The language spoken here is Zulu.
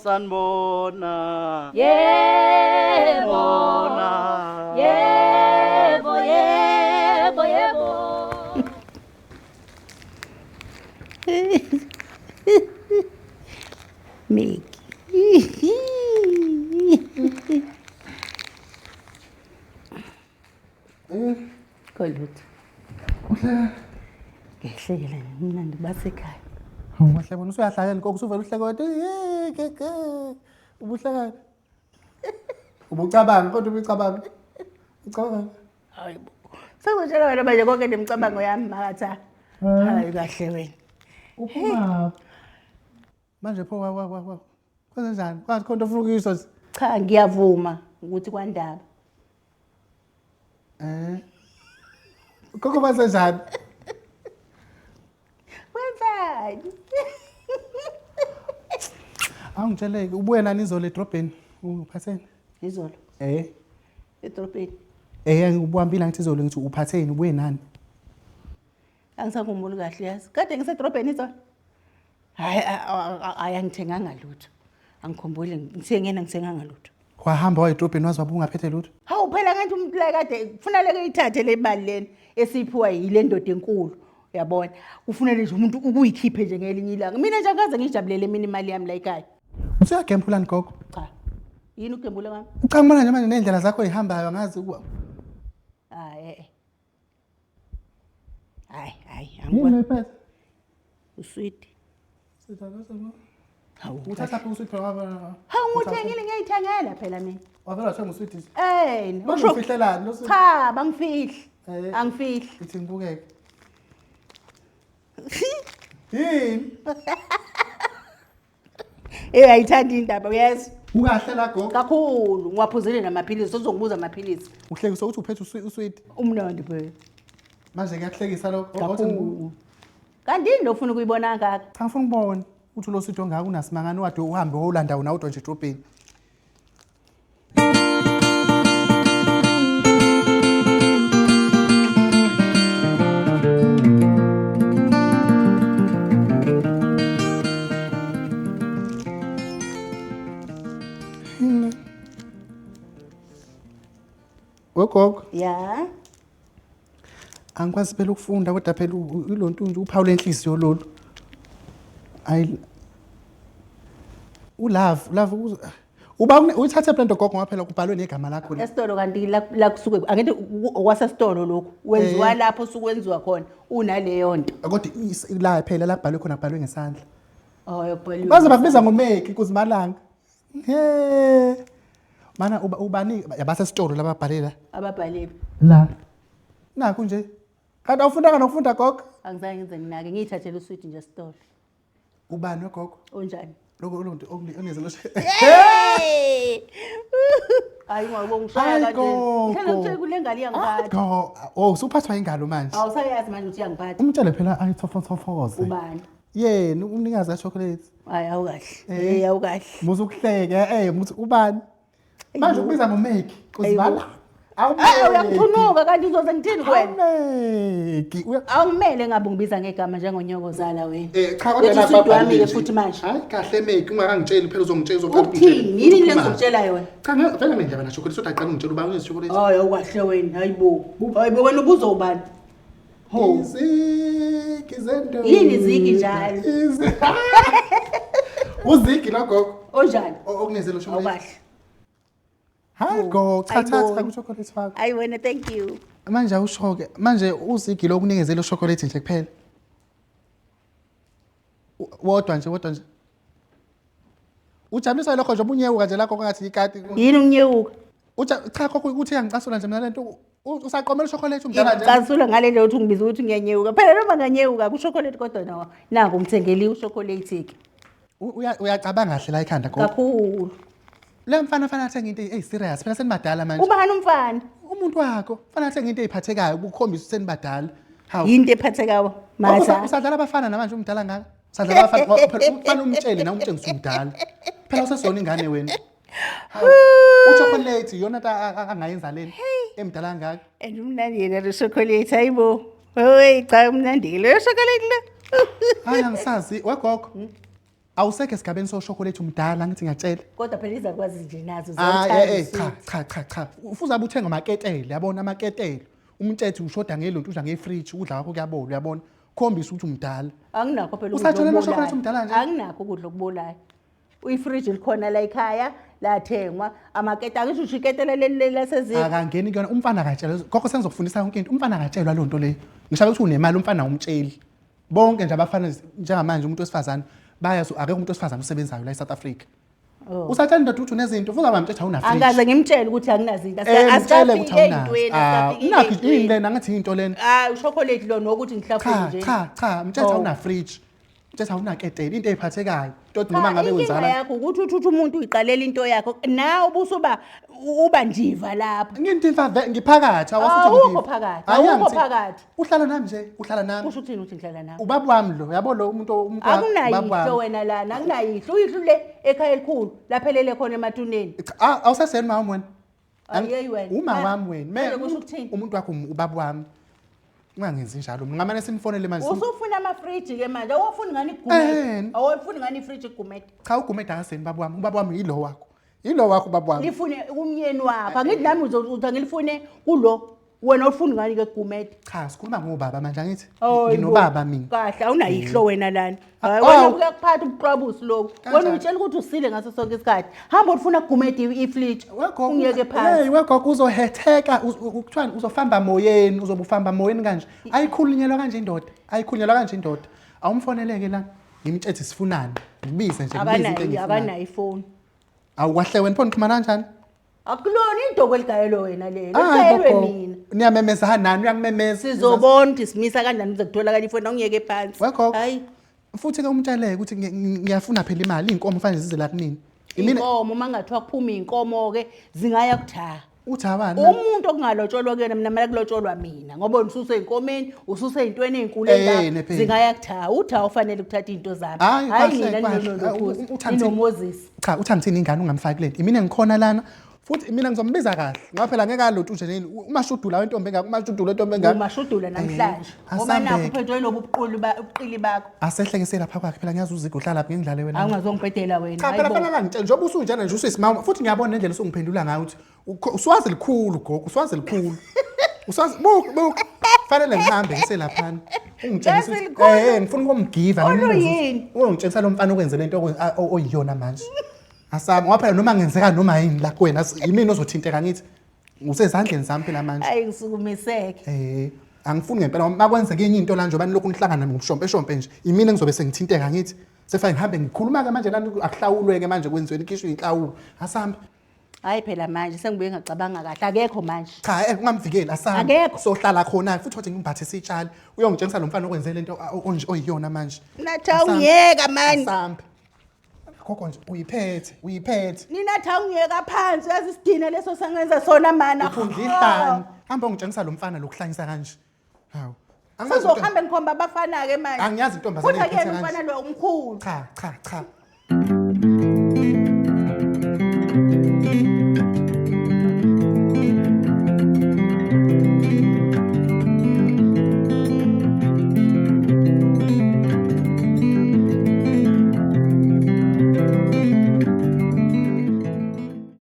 Sanibona. Yebo. Bona. Yebo, yebo, yebo. Miki. Kolutho. Ngihlekela mnandi basekhaya. Hawu wahle bona usuyahlala nkosi usuvela uhleke kodwa hey ke ke. Ubuhlekani? Ubucabanga kodwa ubucabanga. Ucabanga. Hayibo. Sengizotshela wena manje konke nemicabango yami makatha. Hayi kahle wena. Uphuma. Manje pho wa wa wa wa. Kwenze njani? Kwathi khona ofuna ukuyisho nje. Cha ngiyavuma ukuthi kwandaba. Eh. Gogo benze njani? Wenzani? Awungitsheleke ubuye nani izolo edrobheni? Uphatheni? Izolo Eh. edrobheni. Eh ubuhambile ngithi izolo ngithi uphatheni ubuye nani? Angisakhumbuli kahle yazi. Kade ngisedrobheni izolo. Hayi hayi angithenganga lutho. Angikhumbuli ngithengena ngithenganga lutho. Wahamba waya edrobheni wazi wabuya ungaphethe lutho. Hawu phela ngathi umuntu la kade kufanele ke ithathe le mali lena esiphiwa yile ndoda enkulu. Uyabona? Kufanele nje umuntu ukuyikhiphe nje ngelinye ilanga. Mina nje angikaze ngijabulele mina imali yami la ekhaya. Usuyagembulani gogo? Cha. Yini ukugembula kwami? Cha ngibona nje manje ney'ndlela zakho ey'hambayo angazi ukuba Hayi eh. Hayi hayi yini angikwazi. oyiphethe? Uswidi. Hawu. Uthatha phi uswidi phela wavela? Hawu ngithengile ngiyayithengela phela mina. Wavela wathenga uswidi. Eh, Manje ufihlelani lo swidi? Cha, bangifihli. Eh. Angifihli. Ithi ngibukeke. Yini? Eh ayithandi indaba uyezwa. Ukahle la gogo. Kakhulu ngiwaphuzile namaphilisi uzongibuza amaphilisi. Uhlekisa ukuthi uphethe uswidi. Umnandi phela. Manje kuyakuhlekisa lokho. Awuthi ngibu- Kakhulu. Kanti yini ofuna ukuyibona kangaka? Cha ngifuna ukubona ukuthi lo swidi ongaka unasimangani wade uhambe wolanda wona udwa nje edrobheni. Wegogo, Ya. angikwazi phela ukufunda kodwa phela ilonto nje uphawu lenhliziyo lolu. Ayi ulove, love uba uyithathe phela nto gogo ngoba phela kubhalwe negama lakho la. Esitolo kanti la la kusuke angithi okwasesitolo lokhu wenziwa Eh. lapho sukwenziwa khona unaleyo nto. Kodwa la phela la kubhalwe khona kubhalwe ngesandla. Oh yokubhaliwe. Baze bakubiza ngomeki kuzimalanga. He. Mana uba ubani yabasesitolo lababhalela Ababhaliwe. la. Nakhu nje. Kanti awufundanga nokufunda gogo? Angizange ngize nginake ngiyithathele uswidi nje esitolo. Ubani wegogo? Onjani? Lokho lonto okuneze lo. Hey! Hayi ngoba ungishaya Hayi, kanje. gogo. Ngithanda ukutshela kule ngane iyangiphatha. Go. Oh, usuphathwa ingalo manje. Awusayazi manje ukuthi iyangiphatha. Umtshele phela ayithofothofoze. Ubani? Yena umnikazi ka-chocolate. Hayi awukahle. Eh. Hey awukahle. Musa ukuhleka eh muthi ubani? Manje ukubiza ngomeki kuzibala. Hayi uyangithunuka kanti uzoze ngithini kuwena? Awumeki. Awumele ngabe ungibiza ngegama njengonyokozala wena. Eh cha kodwa Uthi nakho uswidi wami-ke abhalile nje. futhi manje. Hayi kahle meki ungakangitsheli phela uzongitshela uzoqala Ukuthini? Yini le ngizokutshela yona? Cha vele mina ndaba na chocolate soda aqala ungitshela ubani unezi chocolate. Hayi awukahle wena, hayibo. Hayibo wena ubuza ubani? Ho. Iziki zento. Yini iziki njalo? Uziki lo gogo. Onjani? Okunezelo chocolate. Awukahle. Hayi gogo, cha Hayibo. thatha ku chocolate wakho. Hayi wena thank you. Manje awusho-ke manje uzigi lo kunikezela ushokolate nje kuphela. Wodwa nje wodwa nje. Ujabuliswa lokho nje ubunyewuka nje lakho ngathi ikati. Yini ukunyewuka? Uja cha kokho ukuthi uyangicasula nje mina lento usaqomela ushokolate umdala nje. Ngicasula ngale ndlela ukuthi ungibiza ukuthi ngiyanyewuka. Phela noma nganyewuka kushokolate kodwa nawo nangu ngithengeliwe ushokolate ke. Uyacabanga kahle la ekhanda gogo. Kakhulu. Le mfana fanele athenge into eyi serious phela senibadala manje. Ubani umfana? Umuntu wakho fanele athenge into eyiphathekayo ukukhombisa ukuthi senibadala. Hawu. Yinto ephathekayo Ngoba matha. Usadlala abafana namanje umdala ngaka. Usadlala abafana ngoba phela ufana umtshele na umtshengisa umdala. Phela usesona ingane wena. Hawu. Uchocolate iyona nto angayenza lena emdala kangaka. And umnandi yena lo chocolate hayibo. Hey cha umnandi ke lo chocolate lo. Hayi angisazi wegogo. Awusekho esigabeni soshokolate, umdala, ngithi ngiyatshela. Kodwa phela izakwazi nje nazo Ah, ziyawuthanda cha uswidi. cha cha cha, ufuze abe uthenga amaketele, yabona, amaketele. Umtshethe ushoda ngelonto, udla ngefridge, ukudla kwakho kuyabola, uyabona, khombisa ukuthi umdala. Anginakho phela ukudla Usatshela okubolayo. noshokolate umdala nje? Anginakho ukudla okubolayo. Ifriji likhona la ekhaya, lathengwa amakete, angisho usho iketela leli leli laseziko. Akangeni kuyona umfana, akatshelwa, gogo. Sengizokufundisa yonke into. Umfana akatshelwa leyo nto leyo. Ngisho ukuthi unemali, umfana umtsheli. Bonke nje abafana njengamanje, umuntu wesifazane bayazi, akekho umuntu wesifazane osebenzayo la e-South Africa. Oh. Usatshela indoda ukuthi unezinto, futhi abamtshetha awuna-fridge. Angikaze ngimtshele ukuthi anginazinto. Mtshele ukuthi Asikafiki awunazo. ey'ntweni, Ah, asikafiki unakho ey'ntweni. yini lena? Ngathi into lena. Ah, ushokolate lo nokuthi ngihlafune Cha nje. cha cha, mtshetha Oh. awuna-fridge, mtshetha awunaketele, into ey'phathekayo, into noma Cha, ngabe inkinga kwenzakala. yakho ukuthi uthi umuntu uyiqalela into yakho, nawe ubusuba uba njiva lapho. Ngintimfa ngiphakathi, awasuthi Awukho ngintimfa. phakathi, Hayi, awukho angithi- phakathi. Uhlala nami nje, uhlala nami. Kusho ukuthini ukuthi ngihlala nawe? Ubaba wami lo, yabo, lo umuntu ubaba Akunayihlo wami. wena lana, akunayihlo. Uyihlo le ekhaya elikhulu laphelele khona emathuneni. Cha, ah, awusaseni mama wena. Ayeyi wena. Uma Ah, wami wena. Manje kusho ukuthini? Umuntu wakho ubaba wami. Ungangenzi njalo. Ngamane simfonele manje. Usufuna amafriji-ke manje, awafuni ngani igumede? Eh. Awafuni ngani ifriji igumede? Cha, ugumede akaseni baba wami. Ubaba wami yilo wakho. Yilo wakho ubaba wami. Lifune kumyeni wakho, angithi nami uzothi angilifune kulo wena, ufuni ngani-ke gumede? Cha, sikhuluma ngobaba manje, angithi. Hayi bo. Nginobaba mina. Kahle, awunayihlo wena lana. Ah, Hayi, wena oh. kuyakuphatha ubuqwabusi lobu. Wena Kanjani? uyitshela ukuthi usile ngaso sonke isikhathi. Hamba ufuna kugumede ifriji, Wegogo, ungiyeke phansi. Hey, wegogo, uzohetheka, kuthiwani, uzofamba moyeni, uzobe ufamba moyeni kanje. Ayikhulunyelwa kanje indoda. Ayikhulunyelwa kanje indoda. Awumfoneleke la. Ngimtshethe sifunani. Ngibize nje, ngibize into Akanayo, engiyifunayo. akanayo ifoni. Awukwahle wena, pho nixhumana kanjani? Akulona idoko eligayelwe wena lelo, Hayi, ligayelwe gogo. mina. Niyamemeza nani, uyangimemeza. Sizobona ukuthi simisa kanjani ukuze kutholakala ifoni, awungiyeke phansi. Wegogo. Hayi. Futhi ke umtsheleke ukuthi ngiyafuna phela imali, iy'nkomo fanele zize la kunini. Imina Inkomo, uma ngathiwa kuphuma iy'nkomo-ke zingaya kutha. Uthi abani? Umuntu okungalotsholwa kuyena, mina mele kulotsholwa mina, ngoba wena ususe ey'nkomeni, ususe ey'ntweni ey'nkulu Eh, engaka. nephini. Zingaya kutha, uthi awufanele ukuthatha iy'nto zami. Hayi, Hhayi, kahle, mina kahle. ninoMoses. Cha, uthi angithini ingane ungamfaki lento. Imina ngikhona lana. Futhi mina ngizombiza kahle. Ngoba phela ngeke alothu nje nini. Umashudula wentombi engaka, umashudula wentombi engaka. Umashudula namhlanje Eh, ngoba nakho asambe-ke. uphethwe lobu ubuqili bakho. Asehleke selapha kwakhe phela, ngiyazi uzike uhlala lapha, ngengidlale wena. Awungazongibhedela wena. Cha phela, Hayi bo. fanele ngitshele njengoba usunjena nje, usuyisimama, futhi ngiyabona nendlela usungiphendula ngayo ukuthi uswazi likhulu, gogo, uswazi likhulu. Uswazi, buka buka. Fanele ngihambe ngiselaphana. Ungitshengisa Yazi ukuthi likhulu. ngifuna ukumgiva. Oluyini? Ungitshengisa lo mfana okwenze lento oyiyona manje. Asami, ngoba phela noma ngenzeka noma yini la kuwena, yimina ozothinteka, ngithi usezandleni zami phela manje. Hayi, ngisukumiseke. Angifuni ngempela ngoba makwenzeka enye into la, njengoba nilokhu nihlangana ngokushompe shompe nje, imina engizobe sengithinteka, ngithi sefanele ngihambe ngikhuluma ke manje lana, akuhlawulwe ke manje, kwenziweni, khishwe inhlawulo. Asambe. Hhayi phela manje sengibuye ngacabanga kahle, akekho manje. Cha, ungamvikeli, asambe. Akekho. Sohlala khona futhi wathi ngimbathe sitshali, uyongitshengisa lo mfana okwenze lento oyiyona manje. Nathi Asambe. awungiyeka mani. Asambe, gogo, nje uyiphethe, uyiphethe. Ninathi awungiyeka phansi, yazi isidina leso sangenza sona mana. Uphundla ihlane, hamba ungitshengisa lo mfana lokuhlanyisa kanje. Hawu, angazi Sizohambe ngikhomba abafana-ke manje. Angiyazi intombazane Futhi akuyena eyiphethe umfana kanje. lo umkhulu. Cha cha cha.